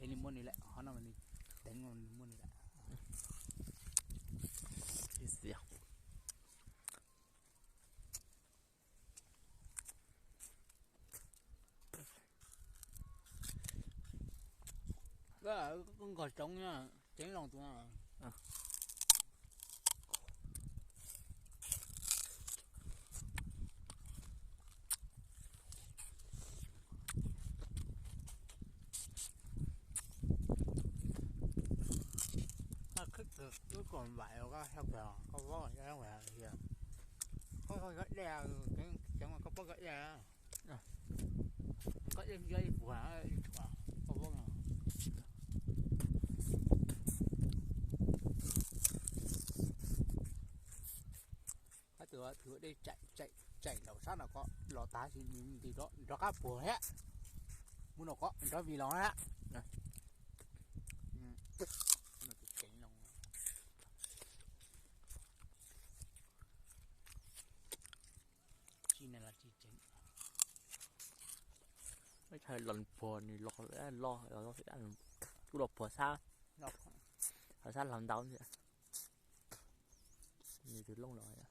Nws muaj nws lawm, qhov no nws teev los nws muaj nws lawm. Nkaus tsoov, ceev loo tus no. Khib kawg, wb kom npaim koj, koj paub koj dej, ceev koj paub koj dej, koj dej ib puag ib tshua, koj paub no. Qab tus thwv dej tseem nraum sab no ko los tag sis nws nrov qab puag thiab. Mus no ko nrov vim los thiab. Tsis ne los tsis tseev. Chaw los puag nws los, los, los, kuj los puag sab, sab hlau ntau thiab. Nws tus looj los.